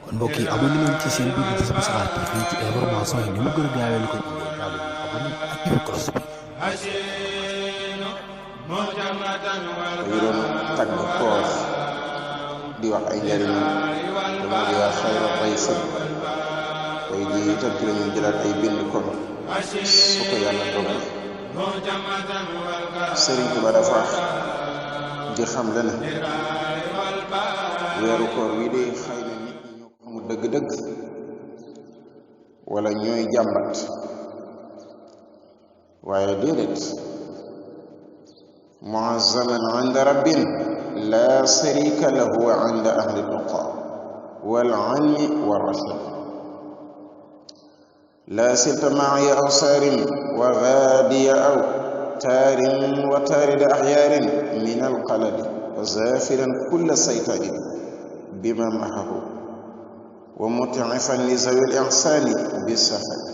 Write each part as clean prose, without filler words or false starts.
kon mbokk yi abonné leen ci seen bi di Jazboul Saxaar TV fii ci information yi ni mu gën a gaawee lu ko indee gaaw leen abonné activé cloche bi. dañu doon tagg koor di wax ay njëriñam dama di wax xayra dayfin tey jii itam ci la ñu jëlaat ay bind kon su ko yàlla dogal Sëriñ Tuubaa dafa di xam le ne weeru koor wi de xëy na nit ñi ñoo ko xamul dëgg-dëgg wala ñooy jàmbat waaye déedéet muazzaman inda rabbin la sharika lahu inda ahli tuqa wal ilmi war rashad la silta maaya aw saarin wa gaadiya aw taarin wa taarida axyaarin min alqaladi wa zaafiran kulla saytaanin bima mahahu wa muticifan li zawi lixsaani bisafari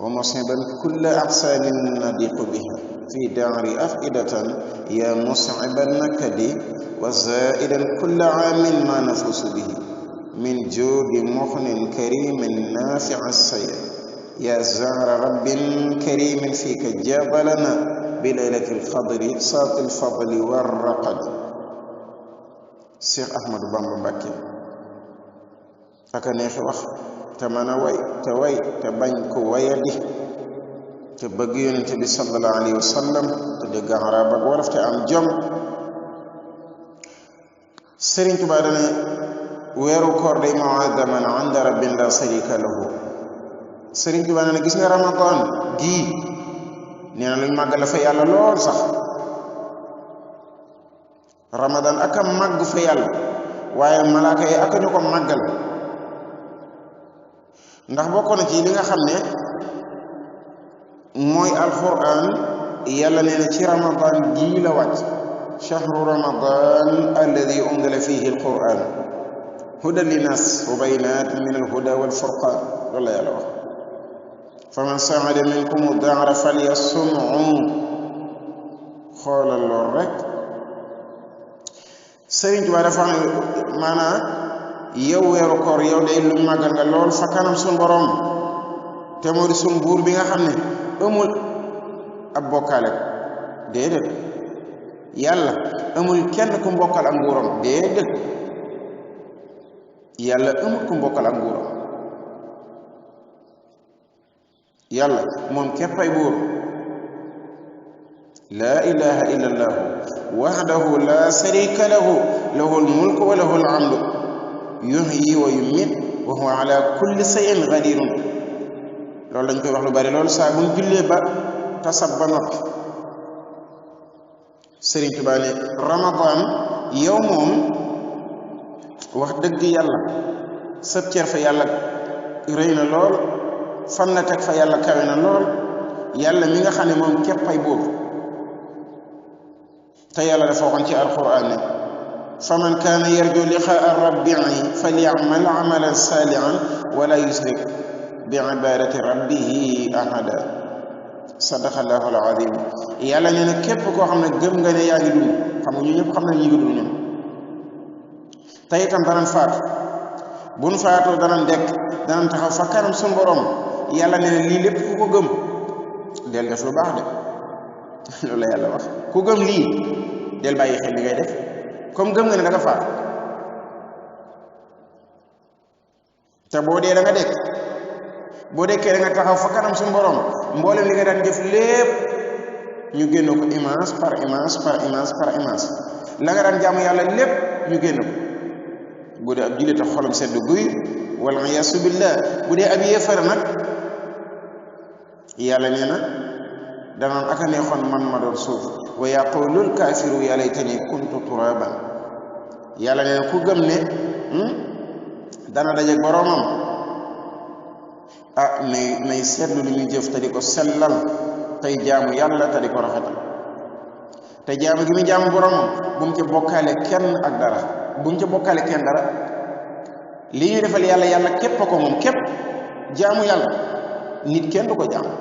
wa musiban kulla axsaanin nadiqu biha fi daari afidatan ya musiban nakadi wa zaidan kulla aamin ma nafusu bihi min joodi muxnin karimin naafic sayr ya zahra rabbin karimin fika jabalana bilaylati lxadri saati lfadli warraqadi Cheikh Ahmadou Bamba Mbacké aka neexi wax te mën a way te bañ ko wayadi te bëgg yonent bi sallallahu alayhi wa sallam te dégg arab ak wolof te am jom Sëriñ Tuubaa dane weeru koor day mu'azzaman inda rabbin la sharika lahu Sëriñ Tuubaa ne gis nga ramadan gii nee na luñ màgg la fa yàlla lool sax ramadan aka màgg fa yàlla waaye malaaka yi aka ñu ko màggal ndax bokk na ci li nga xam ne mooy alquran yàlla nee na ci ramadan gii la wàcc shahru ramadan alladi unzila fihi alquran hudan linnas wa bayinatin min alhuda walfurqan loolu la yàlla wax faman saada minkum dahra falyasumhu xoolal lool rek Sëriñ Tuubaa dafa ne maanaam yow weeru koor yow day lu màggal nga lool fa kanam sun borom te moo di sun buur bi nga xam ne amul ab bokkaale déedéet yàlla amul kenn ku mbokkal ak nguuram déedéet yàlla amul ku mbokkal ak nguuram yàlla moom képpay buur laa ilaha illa allahu wahdahu la sharika lahu lahul mulku wa lahul hamdu yuhyi wa yumiit wa huwa ala kulli shay'in qadirun loolu lañ koy wax lu bari loolu saa buñ jullee ba tasab ba noppi Sëriñ Tuubaa ne ramadan yow moom wax dëgg yàlla sab cër fa yàlla rëy na lool fan na teg fa yàlla kawe na lool yàlla mi nga xam ne moom képp ay buur te yàlla dafa waxoon ci alquran ne faman kaana yarju liqaa rabbihi falyamal amalan saalihan wala yusrik bi ibadati rabbihi ahada sadaqallahu alazim yàlla nee na képp koo xam ne gëm nga ne yaa ngi dund xam nga ñu ñëpp xam ne ñu ngi dund ñun te itam danañ faatu buñ faatoo danañ dekk danañ taxaw fa kanam suñ borom yàlla nee na lii lépp ku ko gëm del def lu baax de loolu la yàlla wax ku gëm lii del bàyyi xel li ngay def comme gëm nga ne da nga faatu te boo dee da nga dekk boo dekkee da nga taxaw fa kanam suñu borom mboolem li nga daan def lépp ñu génn ko image par image par image par image la nga daan jaamu yàlla lépp ñu génn ko bu dee ab jullit a xolam sedd guy wal iyaasu billah bu dee ab yéefar nag yàlla nee na danaan aka neexoon man ma doon suuf wa yaqulul kaafiru ya laytani kuntu turaban yàlla nee na ku gëm ne dana dajeek boroomam nay seetlu lu ñuy jëf te di ko sellal tey jaamu yàlla te di ko rafetal te jaamu gi muy jaamu boroomam bu mu ca bokkaale kenn ak dara bu mu ca bokkaale kenn dara li ñuy defal yàlla yàlla képp a ko moom képp jaamu yàlla nit kenn du ko jaamu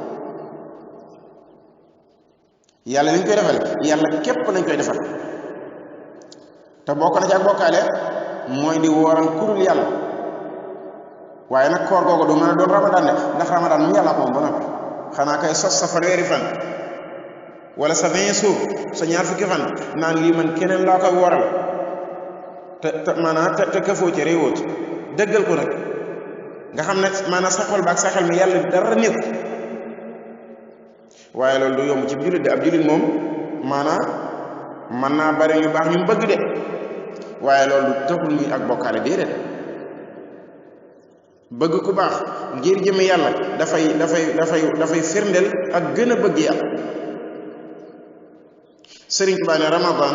yàlla li ñu koy defal yàlla képp lañ koy defal te bokk na ci ak bokkaale mooy di wooral kurul yàlla waaye nag koor googu du mën a doon ramadan de ndax ramadan mu yàlla ko moom ba noppi xanaa kay sos sa fanweeri fan wala sa 20 jours sa ñaar fukki fan naan lii man keneen laa koy wooral te maanaam te këfoo ci réewoo ci dëggal ko nag nga xam ne maanaam sa xol ba ak sa xel mi yàlla dara nekk waaye loolu du yomb ci jullit de ab jullit moom maanaam mën naa bari ñu baax ñu bëgg de waaye loolu taxul muy ak bokkaale déedéet bëgg ku baax ngir jëme yàlla dafay firndeel ak gën a bëgg yàlla Sëriñ Tuubaa ne ramadan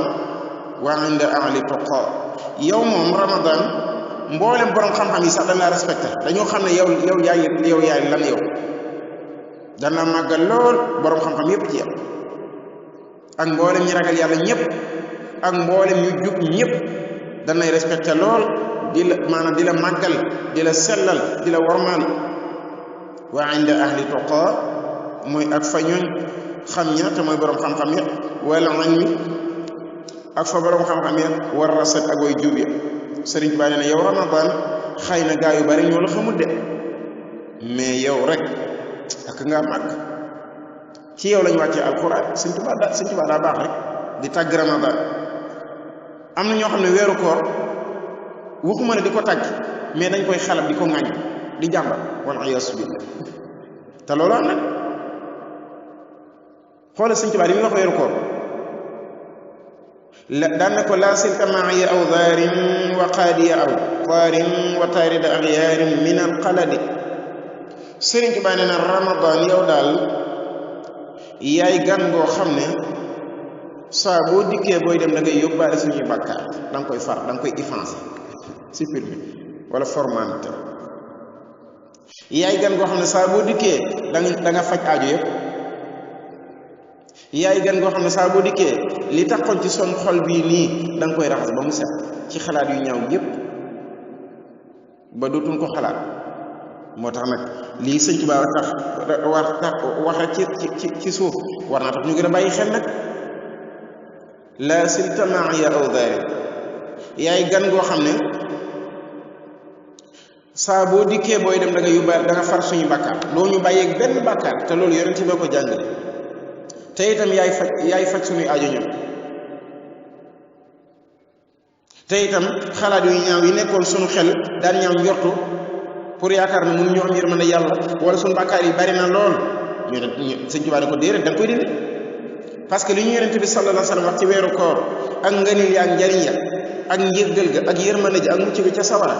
wa inda ahli tuqa yow moom ramadan mboolem borom xam-xam yi sax dañ laa respecté dañoo xam ne yow yaay lan yow dana màggal lool borom xam-xam yépp ci yow ak mboolem ñi ragal yàlla ñëpp ak mboolem ñu jub ñëpp danay respecté lool di la maanaam di la màggal di la sellal di la wormaal wa inda ahli tuqa mooy ak fa ñooñ xam ña te mooy borom xam-xam ya wala ilmi ak fa borom xam-xam ya war rasat ak way jub ya Sëriñ Tuubaa nee na yow ramadan xëy na gaa yu bari ñoo la xamul de mais yow rek ak nga màgg ci yow lañu wàccee alquran Sëriñ Tuubaa daa baax rek di tàgg ramadan am na ñoo xam ne weeru koor waxuma ne di ko tàgg mais dañ koy xalab di ko ŋàññ di jàmbat wal iyaasu billah te loolu am na xoolal Sëriñ Tuubaa li muy wax weeru koor daan na ko laa silta maaya aw daarin wa qaadiya aw taarin wa taarida axyaarin min alqaladi Sëriñ Tuubaa nee na ramadan yow daal yaay gan goo xam ne saa boo dikkee booy dem da ngay yóbbaale suñuy bàkkaar da nga koy far da nga koy effacer supprimer wala formanté yaay gan goo xam ne saa boo dikkee da nga faj aajo yëpp yaay gan goo xam ne saa boo dikkee li taxoon ci son xol bii nii da nga koy raxas ba mu set ci xalaat yu ñaaw yëpp ba dootuñ ko xalaat moo tax nag lii Sëñ Tuubaa wax rek ci suuf war naa tax ñu gën a bàyyi xel nag la silta maaya aw daari yaay gan goo xam ne saa boo dikkee booy dem da nga yóbbaale da nga far suñu bàkkaar loo ñu bàyyeeg benn bàkkaar te loolu yonent bi ko jàngale te itam yaay faj suñuy aajo ñoom te itam xalaat yu ñaaw yi nekkoon suñu xel daan ñaaw njortu pour yaakaar ne mun ñu am yërmande yàlla wala suñu bàkkaar yi bari na lool ñu Sëñ Tuubaa ne ko déedéet da nga koy dindi parce que li ñu yonent bi sallallahu alayhi wa sallam wax ci weeru koor ak ngëneel ya ak njariñ ya ak njëggal ga ak yërmande ji ak mucc ga ca sawara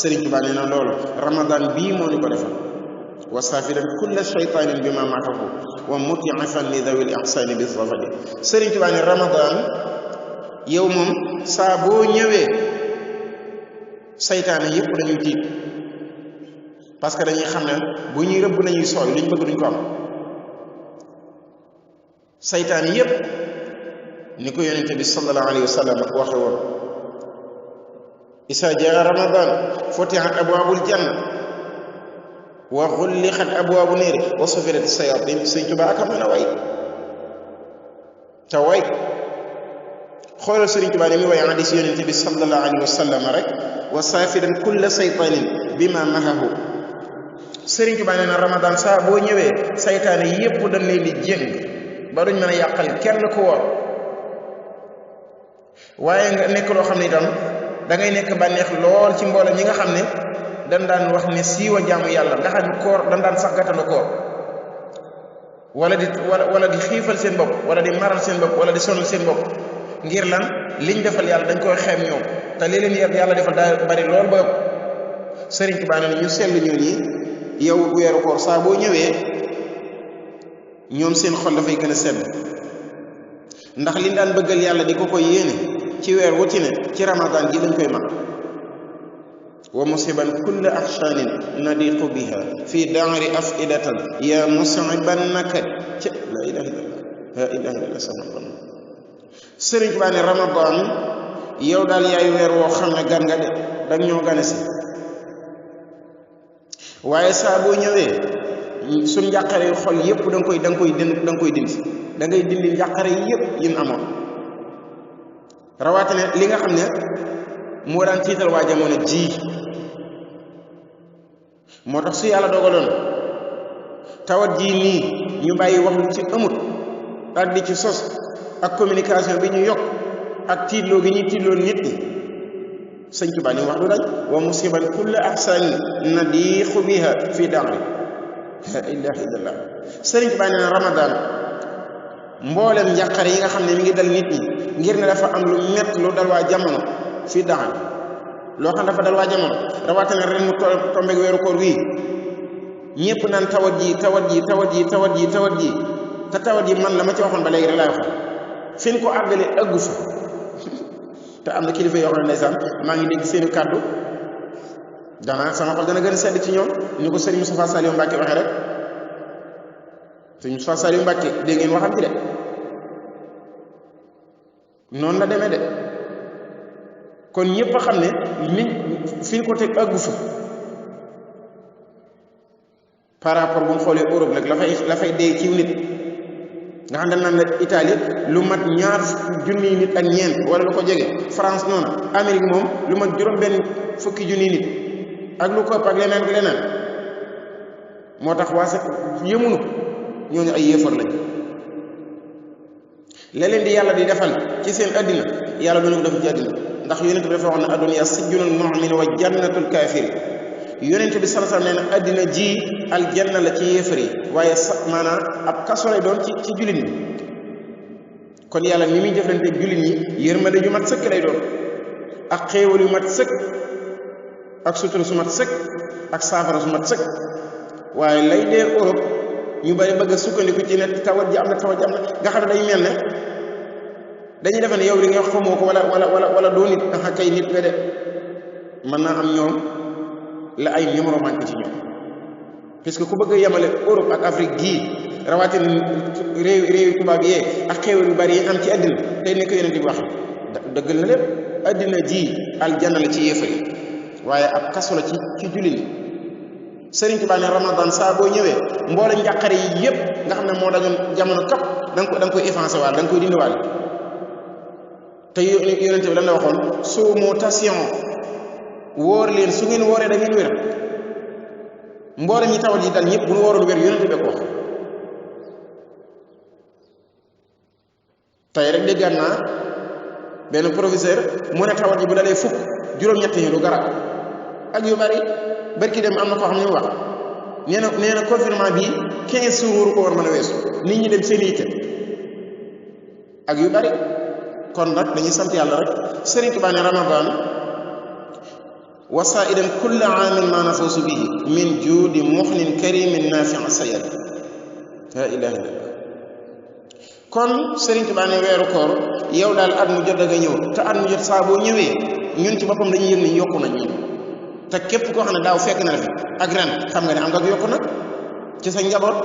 Sëriñ Tuubaa nee na loolu ramadan bii moo ñu ko defal wa saafiran kulla shaytaanin bi ma maaxahu wa mutiafan li dawil ihsaani bi zafadi Sëriñ Tuubaa ne ramadan yow moom saa boo ñëwee saytaane yëpp dañuy tiit parce que dañuy xam ne bu ñuy rëbb nañuy sooy luñ bëgg duñ ko am saytaane yëpp ni ko yonente bi sallallahu alayhi wa sallam waxe woon isa jaa ramadan futihat abwaabul janna wa xullixat abwaabu niiri wa sufirat sayatin Sëñ Tuubaa ak mën a way te way xoolal Sëriñ Tuubaa ni muy way hadiis yonente bi sallallahu alayhi wa sallam rek wa saafiran kulla saytanin bima mahahu Sëriñ Tuubaa nee na ramadan saa boo ñëwee saytaane yépp dañ leen di jéng ba duñ mën a yàqal kenn ku woor waaye nga nekk loo xam ne itam da ngay nekk bànneex lool ci mboolem ñi nga xam ne dañ daan wax ne siiwa jaamu yàlla nga xam ne koor dañ daan sax gàttalu koor wala di xiifal seen bopp wala di maral seen bopp wala di sonal seen bopp ngir lan liñ defal yàlla dañ koy xeeb ñoom te li leen yàlla defal daa bari lool ba Sëriñ Tuubaa nee na ñu seetlu ñoo ñi yow weeru koor saa boo ñëwee ñoom seen xol dafay gën a sedd ndax liñ daan bëggal yàlla di ko koy yéene ci weer wu ci ne ci ramadan gi dañ koy mag wa musiban kulla axshanin nadiqu biha fi daari afidatan ya musiban nakad ca la ilaha illallah la ilaha illallah sama Sëriñ Tuubaa ne ramadan yow daal yaay weer woo xam ne gan nga de dag ñoo gane si waaye saa boo ñëwee suñ njàqare xol yépp da nga koy dindi da ngay dindi njàqare yépp yin amoon rawatina li nga xam ne moo daan tiital waa jamono ji moo tax su yàlla dogaloon tawat ji nii ñu bàyyi wax lu ci amut ak di ci sos ak communication bi ñu yokk ak tiitloo gi ñuy tiitloo nit ñi sëñ Tuubaa li wax du dañ wa musiban kulla ahsani nadiixu biha fii daari la ilaha illallah sëriñ Tuubaa nee na Ramadan mboolem njàqare yi nga xam ne mi ngi dal nit ñi ngir ne dafa am lu mett lu dal waa jamono fii daari loo xam dafa dal waa jamono rawatina ren mu tombeeg weeru koor wii ñëpp naan tawat ji tawat ji tawat ji tawat ji tawat ji te tawat ji man la ma ci waxoon ba léegi rek laay wax fi ñu ko àggale ëggu fa te am na kilifa yoo xam ne ndeysaan maa ngi dégg seeni kàddu sama xol dana gën a sedd ci ñoom ñu ko Serigne Moustapha Saliou Mbacke waxee rek Serigne Moustapha Saliou Mbacke dégg ngeen waxam ci de noonu la demee de kon ñëpp a xam ne fi ñu ko teg ëggu fa par rapport bu mu xoolee Europe rek la fay dee ciw nit nga xam ne naan la Italie lu mat ñaar junniy nit ak ñeent wala lu ko jege France noonu Amérique moom lu mat juróom-benn fukki junniy nit ak lu ko ëpp ak leneen ak leneen moo tax waa sa yëmunu ñooñu ay yéefar lañ la leen di yàlla di defal ci seen addina yàlla du ñu ko def ci addina ndax yonent bi dafa wax ne adduna sijjunul mu'min wa jannatul kaafir yonent bi sallallahu alayhi wasallam nee na addina ji aljanna la ci yéefar yi waaye maanaam ab kaso lay doon ci jullit ñi kon yàlla ni muy jëflante jullit ñi yërmande ju mat sëkk lay doon ak xéewal yu mat sëkk ak sutura su mat sëkk ak saafara su mat sëkk waaye lay dee Europe ñu bari bëgg a sukkandiku ci ne tawat ji am na tawat ji am na nga xam ne dañu mel ne dañuy defe ne yow li nga wax xamoo ko wala doo nit nga kay nit nga de mën naa am ñoom la ay numéro manqué ci ñoom puisque ku bëgg a yemale Europe ak Afrique gii rawatina réewi tubaab yee ak xéewal yu bari yi am ci àddina tey nekk yonent bi wax dëggal na lépp àddina ji aljanna la ci yéefar yi waaye ab kaso la ci jullit ñi Sëriñ Tuubaa ne Ramadan saa boo ñëwee mboole njàqare yi yépp nga xam ne moo dañoon jamono kap da nga koy effacé waal da nga koy dindi waal te yonent bi lan la waxoon suumu tasiyon wóor leen su ngeen wooree da ngeen wér mboole ñi tawat yi dal ñëpp bu ñu wóoroon wér yonent bi ko wax tey rek déggaat naa benn professeur mu ne tawat yi bu dalee fukk juróom-ñett yi du garab ak yu bari barki dem am na koo xam ne mu wax nee na confinement bi 15 jours waru ko war mën a weesu nit ñi dem seen yitte ak yu bari kon nag dañuy sant yàlla rek Sëriñ Tuubaa ne Ramadan wasaidan kulla aamin ma nafuusu bihi min juudi muxnin karimin naafi'a sayad la ilaha illallah kon Sëriñ Tuubaa ne weeru koor yow daal at mu jot da nga ñëw te at mu jot saa boo ñëwee ñun ci boppam dañuy yëg ne yokku nañ ñun te képp koo xam ne daaw fekk na la fi ak ren xam nga ne am nga yokk nag ci sa njaboot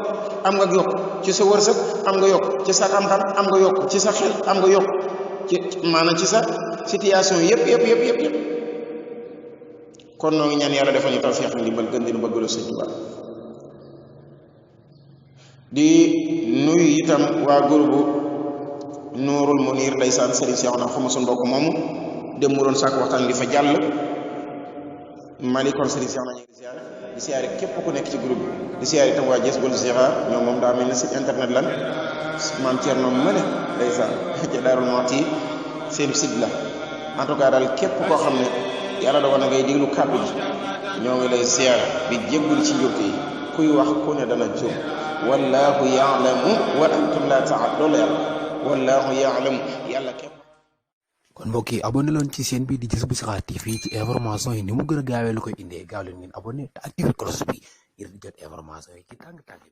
am nga yokk ci sa wërsëg am nga yokk ci sa xam-xam am nga yokk ci sa xel am nga yokk ci maanaam ci sa situation yëpp kon noo ngi ñaan yàlla defal ñu tawfiix ak ndimbal gën di nu bëgg Sëñ Tuubaa di nuyu itam waa groupe Nuurul Muniir ndeysaan Sëriñ Seex na xama suñu mbokk moomu dem mu doon sàkk waxtaan di fa jàll Mali kon Sëriñ Seex na ñu ngi ziyaare di siyaare képp ku nekk ci groupe bi di siyaare itam waa Jazbul Zira ñoom moom daa mel ne site internet lan maam Thierno Mane ndeysaan ca Daarul Muxti seen site la en tout cas daal képp koo xam ne yàlla dogal na ngay déglu kàddu ji ñoo ngi lay ziyaare bi jéggul ci njurte yi kuy wax ku ne dana jum wallahu yaalamu wa antum la ta'lamun loolu yàlla wallahu yaalamu yàlla képp. kon mbokk yi abonné leen ci seen bi di Jazbul Zira TV ci information yi ni mu gën a gaawee lu koy indee gaaw leen ngeen abonné te activé cloche bi ngir di jot information yi ci tàng-tàng bi